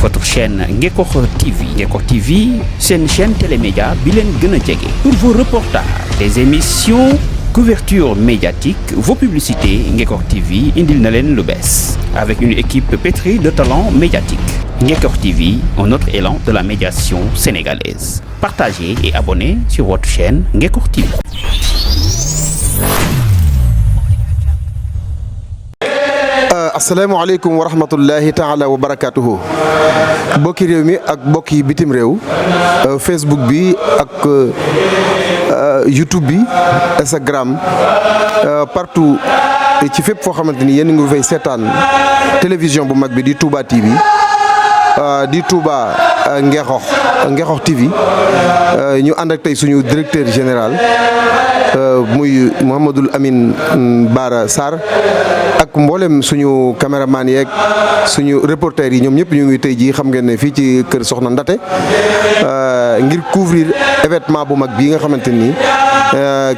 votre chaîne Ngekokh TV. Ngekokh TV, c'est une chaîne télémédia bilen gëna djégé. Pour vos reportages, des émissions, couverture médiatique, vos publicités, Ngekokh TV indil na len lu bess. Avec une équipe pétrie de talents médiatiques. Ngekokh TV, un autre élan de la médiation sénégalaise. Partagez et abonnez sur votre chaîne Ngekokh TV. Asalaamaaleykum wa rahmatullahi taala wa barakatuhu. Bokki réew mi ak bokki bitim réew, Facebook bi ak YouTube bi, Instagram, partout ci fépp foo xamante ni yéen ngi fay seetaan télévision bu mag bi di Touba TV, di Touba Ngekokh TV, ñu ànd ak tey suñu directeur général muy Mouhamadul Amin Bara Sarr ak mboolem suñu caméraman yeeg suñu reporter yi ñoom ñëpp ñu ngi tey jii xam ngeen ne fii ci kër Soxna Ndaté ngir couvrir événement bu mag bii nga xamante ni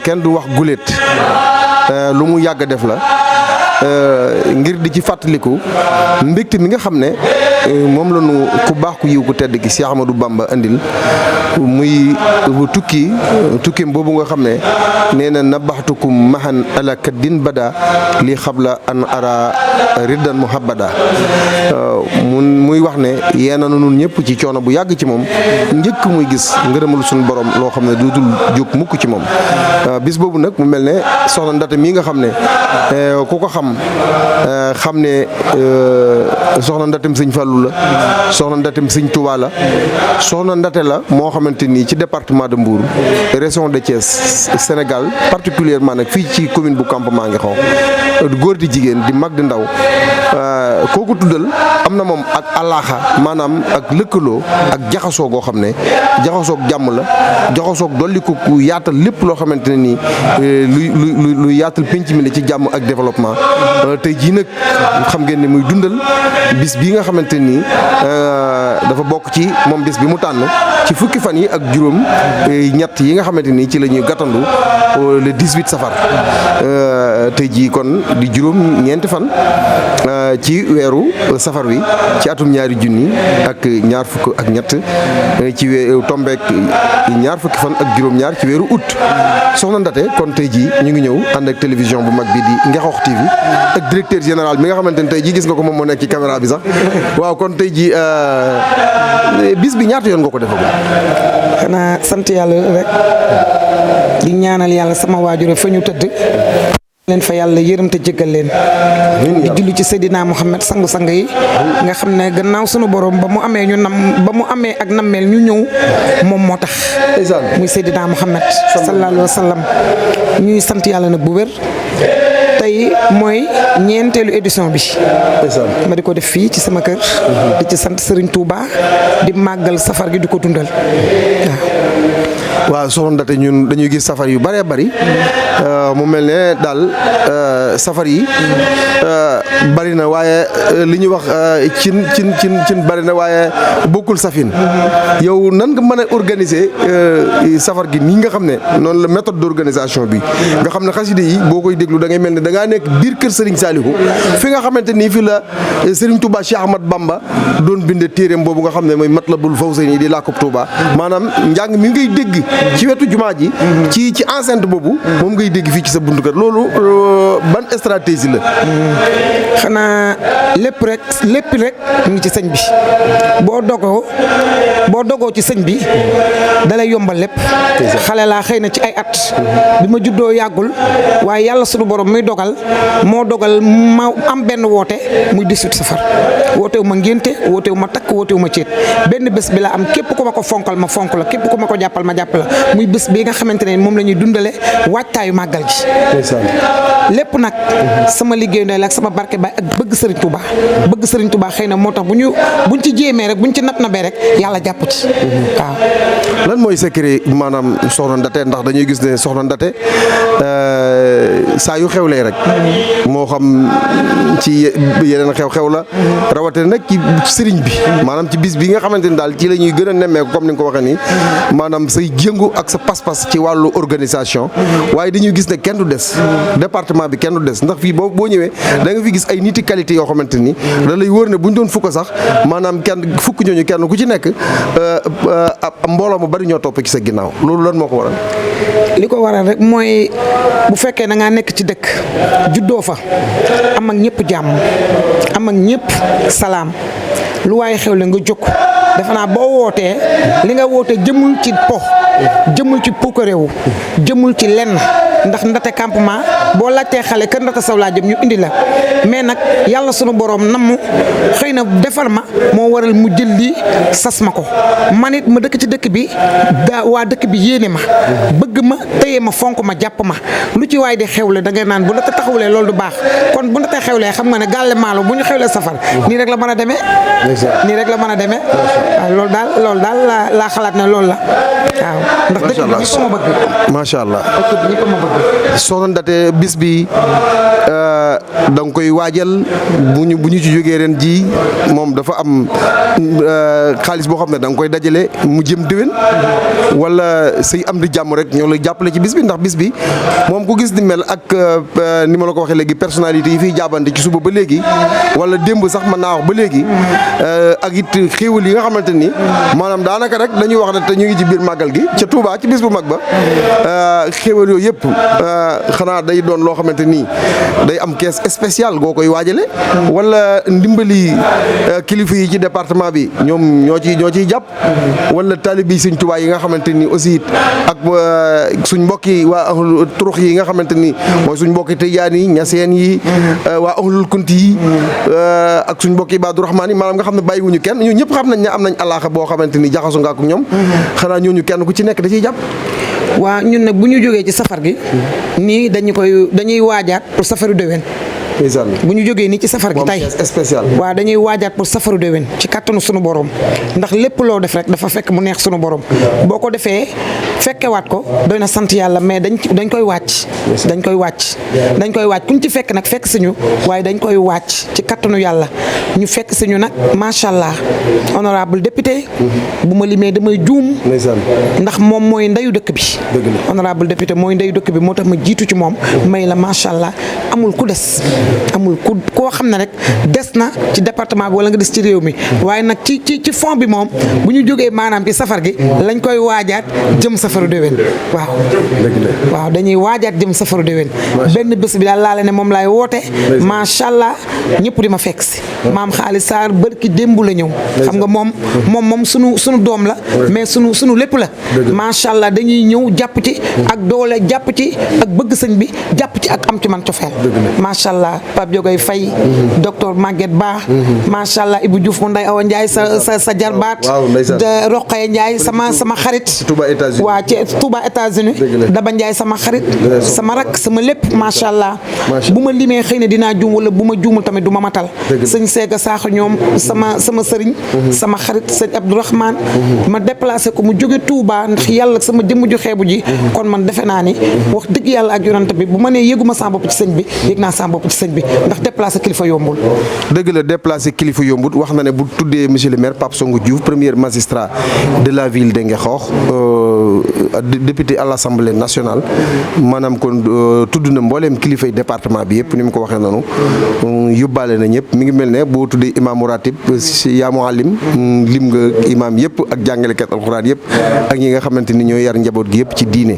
kenn du wax guléet lu mu yàgg def la ngir di ci fàttaliku mbégte mi nga xam ne moom la ñu ku baax ku yiw ku tedd ki Cheikh Ahmadou Bamba andil muy tukkim boobu nga xam ne nee na nabaxtukum mahan ala kaddin bada li xabla an ara riddan muhabbada muy wax ne yeena na nun ñëpp ci coono bu yàgg ci moom njëkk muy gis ngërëmal suñu borom loo xam ne dootul jóg mukk ci moom bis boobu nag mu mel ne Soxna Ndaté mii nga xam ne ku ko xam ne Soxna Ndatéem Sëñ Fallu la, Soxna Ndatéem Sëñ Touba la, Soxna Ndaté la moo xamante ni ci département de Mbour, région de Thiès, Sénégal particulièrement nag fii ci commune bu Campement Ngekokh, góor di jigéen di mag di ndaw kooku tuddal am na moom ak alaaxa maanaam ak lëkkaloo ak jaxasoo goo xam ne jaxasoog jàmm la, jaxasoog dolli ko ku yaatal lépp loo xamante ne nii lu yaatal penc mi la ci jàmm ak développement. Tey jii nag xam ngeen ne muy dundal bis bii nga xamante nii dafa bokk ci moom bis bi mu tànn ci fukki fan yi ak juróom ñett yi nga xamante nii ci la ñuy gàttandu le 18 safar tey jii kon di juróom ñeenti fan ci weeru safar wi ci atum ñaari junni ak ñaar fukk ak ñett ci tombeek ñaar fukki fan ak juróom-ñaar ci weeru août. Soxna Ndaté kon tey jii ñu ngi ñëw ànd ak télévision bu mag bi di Ngekokh TV ak directeur général mi nga xamante ne tey jii gis nga ko moom moo nekk ci caméra bi sax waaw kon tey jii bis bi ñaata yoon nga ko defagum. xanaa sant yàlla rek di ñaanal yàlla sama waajur fa ñu tëdd leen fa yàlla yërëm te jéggal leen di julli ci Seydina Muhammad sangu-sang yi nga xam ne gannaaw sunu borom ba mu amee ak nammeel ñu ñëw moom moo tax muy Seydina Muhammad sallallahu alayhi wa sallam ñuy sant yàlla nag bu wér. tey mooy ñeenteelu édition bi ma di ko def fii ci sama kër di ci sant Serigne Touba di màggal safar gi di ko dundal waaw Soxna Ndaté ñun dañuy gis safar yu bëree bëri mu mel ne daal safar yi bëri na waaye li ñuy wax cin bëri na waaye bokkul safin yow nan nga mën a organiser safar gi nii nga xam ne noonu la méthode d'organisation bi nga xam ne xaside yi boo koy déglu da ngay mel ne da ngaa nekk biir kër Serigne Saliou fi nga xamante nii fi la Serigne Touba Cheikh Ahmad Bamba doon bind téeréem boobu nga xam ne mooy Matlabul Fawzayni di làkkub Touba maanaam njàng mi ngay dégg ci wetu jumaa ji ci enceinte boobu moom ngay dégg fii ci sa buntu kër loolu ban stratégie la. xanaa lépp rek mu ngi ci sëñ bi boo dogoo ci sëñ bi dalay yombal lépp. xale laa xëy na ci ay at bi ma juddoo yàggul waaye yàlla sunu borom muy dogal moo dogal ma am benn woote muy 18 safar wootewu ma ngénte wootewu ma takk wootewu ma céet benn bés bi la am képp ku ma ko fonkal ma fonk la képp ku ma ko jàppal ma jàpp la muy bés bi nga xamante ne moom la ñuy dundale waajtaayu màggal gi lépp nag sama liggéeyu ndey la ak sama barke baay ak bëgg Serigne Touba xëy na moo tax buñ ci jéemee rek buñ ci nat na bee rek yàlla jàpp ci waaw. lan mooy secret maanaam Soxna Ndaté ndax dañuy gis ne Soxna Ndaté saa yu xewlee rek moo xam ci yeneen xew-xew la rawatina nag ci sëriñ bi maanaam ci bis bi nga xamante ni daal ci la ñuy gën a nemmeeku comme ni nga ko waxee nii maanaam say yëngu ak sa pas-pas ci wàllu organisation waaye dañuy gis ne kenn du des département bi kenn du des ndax fii boo ñëwee da nga fi gis ay niti qualité yoo xamante ni da lay wóor ne bu ñu doon fukk sax maanaam fukk ñooñu kenn ku ci nekk mbooloo mu bari ñoo topp ci sa ginnaaw loolu lan moo ko waral. li ko waral rek mooy bu fekkee da ngaa nekk ci dëkk juddoo fa am ak ñëpp jàmm am ak ñëpp salaam lu waaye xew la nga jóg defe naa boo wootee li nga wootee jëmul ci po jëmul ci puukareewu jëmul ci lenn ndax ndate campement boo laajtee xale kër ndata saw laa jëm ñu indi la mais nag yàlla sunu borom nam xëy na defar ma moo waral mu jël lii sas ma ko man it ma dëkk ci dëkk bi waa dëkk bi yéene ma bëgg ma téye ma fonk ma jàpp ma lu ci waay di xewle da ngay naan bu ndata taxawulee loolu du baax kon bu ndata xewlee xam nga ne gàlle maalo bu ñu xewlee safar nii rek la mën a demee nii rek la mën a demee waaw loolu daal laa xalaat ne loolu la waaw ndax dëkk bi ñëpp ma bëgg macha allah dëkk bi ñëpp ma bëgg Soxna Ndaté bis bi da nga koy waajal bu ñu ci jógee ren ji moom dafa am xaalis boo xam ne da nga koy dajale mu jëm déwén wala say am di jàmm rek ñoo lay jàppale ci bis bi ndax bis bi moom ku gis ni mel ak ni ma la ko waxee léegi personnalité yi fiy jaabante ci suba ba léegi wala démb sax mën naa wax ba léegi ak it xéewal yi nga xamante ni maanaam daanaka rek dañuy wax ne te ñu ngi ci biir màggal gi ca Touba ci bis bu mag ba xéewal yooyu yëpp xanaa day doon loo xamante ni day am caisse spéciale goo koy waajale wala ndimbali kilifa yi ci département bi ñoom ñoo ciy jàpp wala taalibi Sëñ Tuubaa yi nga xamante ni aussi ak suñ mbokki waa ahlul turux yi nga xamante ni mooy suñ mbokki tijaan yi ñaseen yi waa ahlul kunti yi ak suñ mbokki Ibaadu Rahmaan yi maanaam nga xam ne bàyyiwuñu kenn ñun ñëpp xam nañ ne am nañ alaaxa boo xamante ni jaxasu nga ak ñoom xanaa ñooñu kenn ku ci nekk da ciy jàpp. waa ñun nag bu ñu jógee ci safar gi nii dañuy waajaat pour safaru déwén bu ñu jógee nii ci safar gi tey spécial waaw dañuy waajaat pour safaru déwén ci kàttanu sunu borom ndax lépp loo def rek dafa fekk mu neex sunu borom boo ko defee fekkewaat ko doy na sant yàlla mais dañ koy wàcc dañ koy wàcc kuñ ci fekk nag fekk suñu waaye dañ koy wàcc ci kàttanu yàlla ñu fekk suñu nag macha allah honorable député bu ma limee damay juum ndax moom mooy ndeyu dëkk bi honorable député mooy ndeyu dëkk bi moo tax ma jiitu ci moom may la macha allah amul ku des amul koo xam ne rek des na ci département bi wala nga des ci réew mi waaye nag ci fond bi moom bu ñu jógee maanaam ci safar gi lañ koy waajaat jëm safaru déwén waaw dañuy waajaat jëm safaru déwén benn bés bi daal laa la ne moom laay woote macha allah ñëpp di ma fekk si maam xaalis Sarr bërki démb la ñëw xam nga moom sunu doom la mais sunu lépp la macha allah dañuy ñëw jàpp ci ak doole jàpp ci ak bëgg sëñ bi jàpp ci ak am ci man cofeel macha allah Pape Diogoy Faye docteur Maguette Ba macha allah Ibou Diouf mu Ndeye Awa Ndiaye sa jarbaat de Roqaya Ndiaye sama xarit waa ci Touba États-Unis Daba Ndiaye sama xarit sama rak sama lépp macha allah bu ma limee xëy na dinaa juum wala bu ma juumul tamit du ma matal sëñ Seega Saax ñoom sama sëriñ sama xarit sëñ Abdourahmane ma déplacé ko mu jóge Touba ndax yàlla sama jëmm ju xeebu ji kon man defe naa ni wax dëgg yàlla ak yonent bi bu ma nee yëguma sama bopp ci sëñ bi yëg naa sama bopp ci sëñ bi ndax déplacé kilifa yombul. dëgg la déplacé kilifa yombul wax na ne bu tuddee monsieur le maire Pape Songo Diouf premier magistrat de la ville de Ngexoox député à l'Assemblée nationale maanaam kon tudd na mbooleem kilifay département bi yëpp ni mu ko waxee noonu yóbbaale na ñëpp mi ngi mel ne boo tuddee imaamu ratib yaa muallim lim nga imaam yëpp ak jàngalekat alxuraan yëpp ak ñi nga xamante ni ñooy yar njaboot gi yëpp ci diine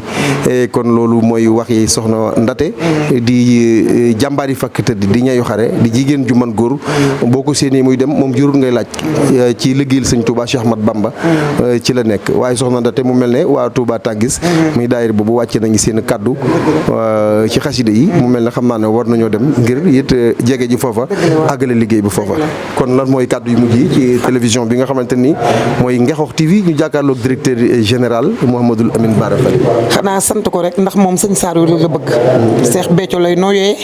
kon loolu mooy waxi soxna Ndaté di jàmbaari fakk tëdd di ñayu xare di jigéen ju man góor boo ko séenee muy dem moom jurul ngay laaj ci liggéeyal sëñ Touba Cheikh Ahmad Bamba ci la nekk waaye soxna Ndaté mu mel ne waa Touba Tàggis muy daayir boobu wàcce nañu seen kaddu ci xasida yi mu mel ne xam naa ne war nañoo dem ngir it jege ji foofa àggale liggéey bi foofa kon lan mooy kaddu yu mujj yi ci télévision bi nga xamante ni mooy Ngexoox TV ñu jàkkaarloog directeur général Mouhamadoul Amine Bara Fall. xanaa sant ko rek ndax moom sëñ Saar la bëgg Cheikh Béthio lay nooyee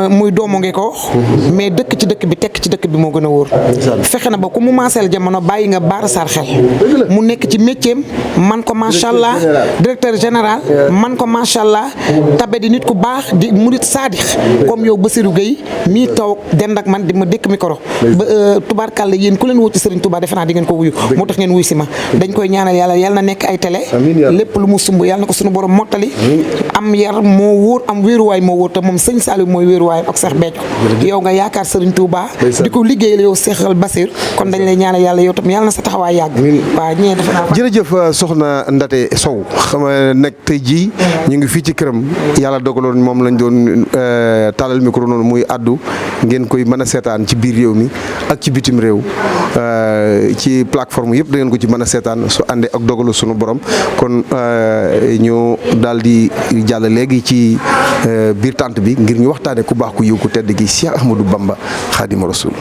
muy doomu Ngexoox mais dëkk ci dëkk bi tekk ci dëkk bi moo gën a wóor fexe na ba ku mu maaseel jamono bàyyi nga Bara Sarr xel mu nekk ci métier man ko ko macha allah directeur général man ko macha allah tabe di nit ku baax di murit saadix comme yow Bassirou Gueye mii toog dend ak man di ma dékk micro ba tubaarkàlla yéen ku leen woo ci Serigne Touba defe naa di ngeen ko wuyu moo tax ngeen wuyu si ma dañ koy ñaanal yàlla na nekk ay télé lépp lu mu sumb yàlla na ko suñu borom mottali am yar moo wóor am wéeruwaay moo wóor te moom sëñ Saliou mooy wéeruwaayam ak Cheikh Béthio yow nga yaakaar Serigne Touba di ko liggéeyal yow Cheikh Bassir kon dañ lay ñaanal yàlla yow tam yàlla na sa taxawaay yàgg waaw ñee defe naa jërëjëf soxna Ndate Sow xam nga nag tey jii ñu ngi fii ci këram yàlla dogaloon moom lañ doon taalal micro noonu muy addu ngeen koy mën a seetaan ci biir réew mi ak ci bitim réew ci plateforme yëpp da ngeen ko ci mën a seetaan su àndee ak dogalu sunu borom kon ñu daal di jàll léegi ci biir tànt bi ngir ñu waxtaane ku baax ku yiw ku tedd gi Cheikh Ahmadou Bamba Khadimou Rassoul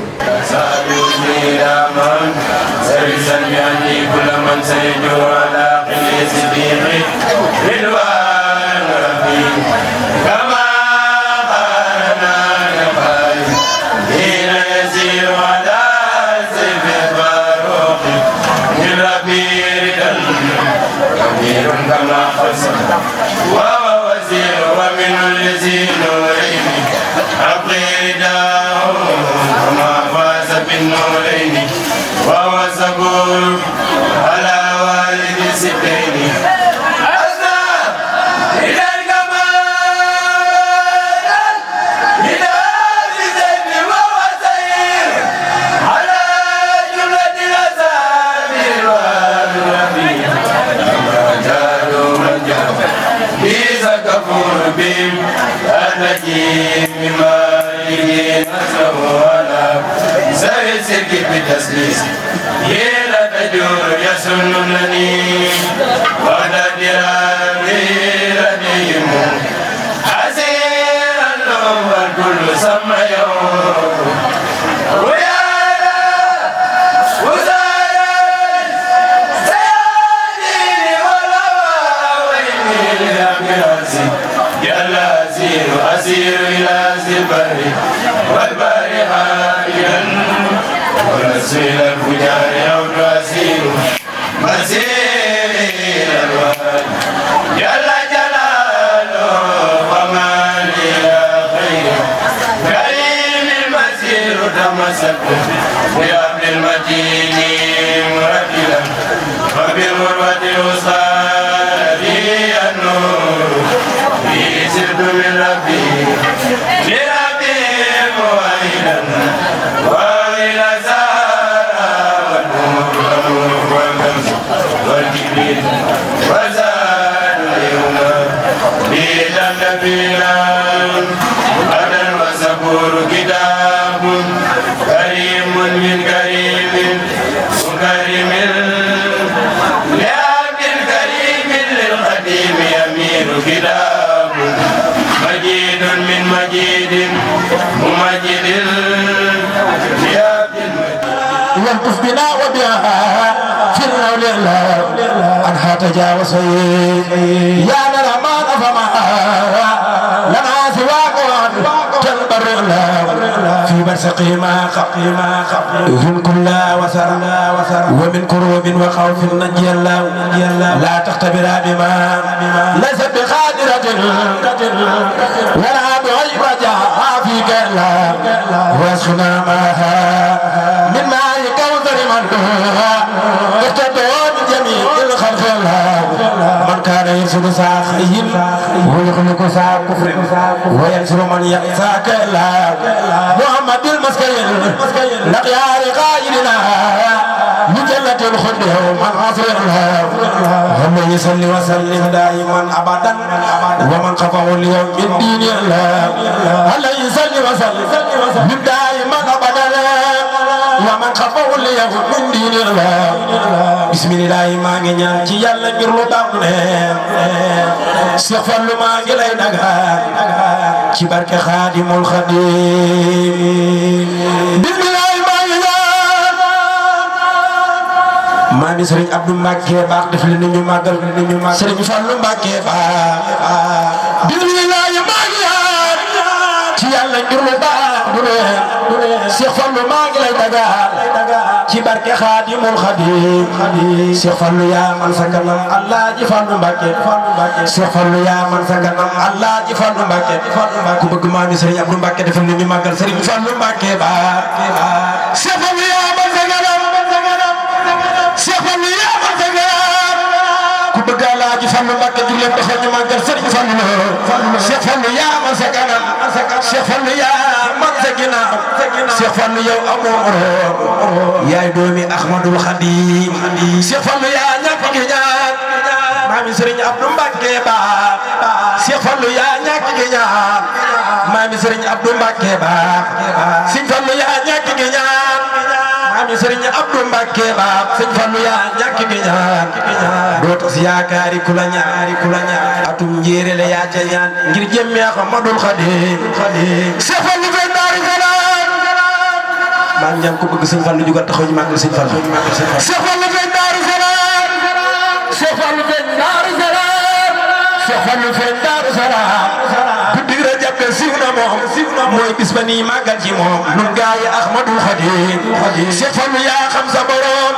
تجاوز يا للأمان فما لنا سواك تنبر في برسقه ما هم كل وسر ومن كروب وخوف نجي الله لا تختبر بما ليس بقادرة ولا بعيب رجاء فيك الله واسخنا معها من ماء كوثر من من كان يرسل ساعة خير ويخلق ساعة كفر وينصر من يأساك الله محمد المسكين لقيار قائلنا بجنة الخلد من عصر الله هم يصلي وسلم دائما أبدا ومن خفه اليوم من دين الله هل يصلي وسلم دائما أبدا ومن خفه اليوم من دين الله بسم الله ما نيان ci yàlla ngir lu baax ne Cheikh Fallou maa ngi lay dagaan ci barke Xaadimul Xaadim bismillah maa ngi ñaan maa ngi Serigne Abdou Mbacké baax def li ñu màggal Serigne Fallou Mbacké baax bismillah maa ngi ñaan ci yàlla ngir lu baax du ne Cheikh Fallou maa ngi lay dagaan ci ci barke Xaadimul Xaadim Cheikh Fallu yaa man sa kanam Allah ji Fallu Mbàkke Cheikh Fallu yaa man sa kanam Allah ji Fallu Mbàkke ku bëgg maami Serigne Abdou Mbàkke defal ni ñu màggal Serigne Fallu Mbàkke ba Cheikh Fallu yaa man sa kanam Cheikh Fallu yaa man sa kanam ku bëgg Allah ji Fallu Mbàkke ju leen defal ñu màggal Serigne Fallu Cheikh Fallu yaa man sa kanam Cheikh Fallu yaa man sa ginnaaw Cheikh Fallu yow amoo moroom yaay doomi Ahmadul Xadim Cheikh Fallu yaa ñàkk gi ñaan maami Serigne Abdou Mbàkke ba Cheikh Fallu yaa ñàkk gi ñaan maami Serigne Abdou Mbàkke ba Serigne Fallu yaa ñàkk gi ñaan maami Serigne Abdou Mbàkke ba Serigne Fallu yaa ñàkk gi ñaan doo tas yaakaari ku la ñaan atum njéeréle yaa ca ñaan ngir jëmmee Ahmadul Xadim Cheikh Fallu fay Daaru Salaam maa ngi ñaan ko bëgg Serigne Fallu jugal taxaw ñu màggal Serigne Fallu Cheikh Fallu fay Daaru Salaam Cheikh Fallu fay Daaru Salaam Cheikh Fallu fay Daaru Salaam guddi Rajab siiw na moom mooy bis ba nii màggal ci moom nun gaay Ahmadul Xadim Cheikh Fallu yaa xam sa borom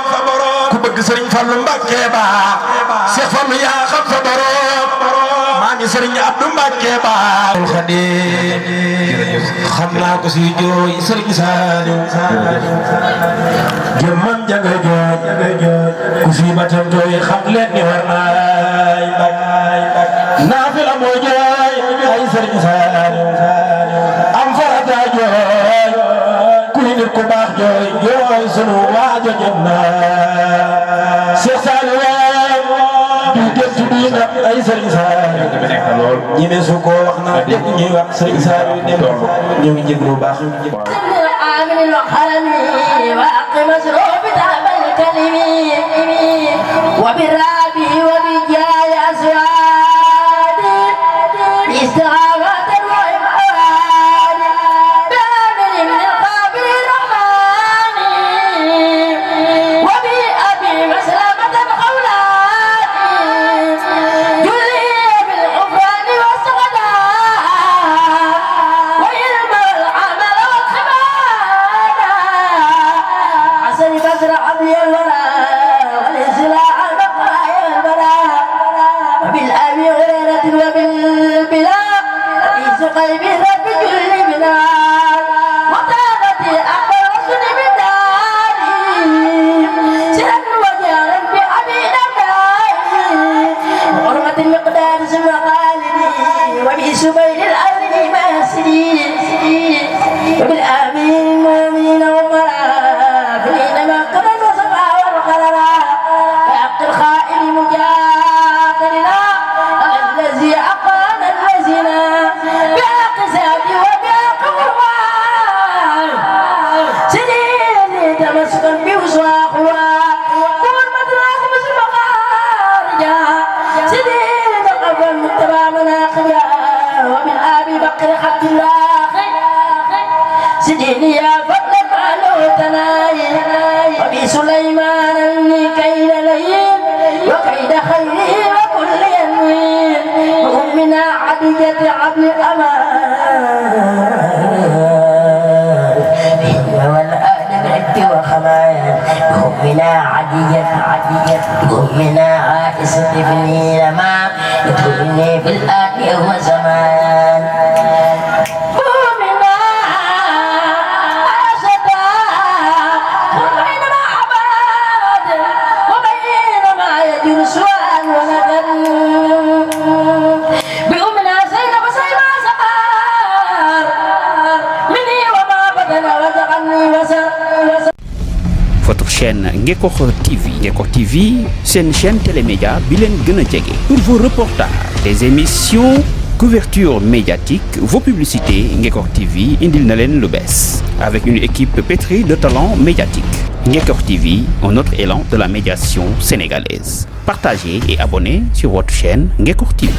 ku bëgg Serigne Fallu Mbàkke ba Cheikh Fallu yaa xam sa borom maami Serigne Abdou Mbàkke ba Xadim xam naa ko si jooy Serigne Saliou jëmmam jaga jooy ku si batam jooy xam leen ni war naay naafila moo jooy ay Serigne Saliou am farata jooy kuy nit ku baax jooy sunu waajo ñëm na Cheikh Saliou du gëstu diina ay Serigne Saliou ñi ne su ko wax naa dégg ñuy wax Serigne Saliou ne ñu ngi jéglu baax آمن وقلمي وأقم مشروب تعب الكلمي وبالرابي وبالجاي أسوادي باستغاثة وإمعان بآمن من القابل الرحمن وبأبي مسلمة الخولاني جلي بالغفران والسغداء وعلم العمل عسل بدر عبي الورى والإسلاء البقايا البلاء وبالأبي غيرة وبالبلاء في سقيب رب كل بناء وطاقتي أكبر رسل من داري سرا وجارا بعبيد الداري وحرمة المقدار سم خالدي وبسبيل الأرض ماسدي وبالآمين المؤمنين والمرافقين ما قبل وصفا والقررا بحق الخائن مجاهرنا الذي أقام الذين بحق سادي وبحق قربان سنين تمسكا بوسواقها قرمة الناس مسلم خارجا سنين قبل المتبع مناقبا ومن أبي بكر عبد الله سيدي يا فضل فعلوا تناي وبسليمان كيد لين وكيد خيره وكل يمين وأمنا عدية عبد الأمان والآن بعد وخمايا وأمنا عدية وأمنا عائسة ابني لما يدخلني في الآن يوم زمان Votre chaîne Ngekokh TV. Ngekokh TV, c'est une chaîne télémédia bilen gëna jege. Pour vos reportages, des émissions, couverture médiatique, vos publicités, Ngekokh TV indil na len lu bess. Avec une équipe pétrie de talents médiatiques. Ngekokh TV, un autre élan de la médiation sénégalaise. Partagez et abonnez sur votre chaîne Ngekokh TV.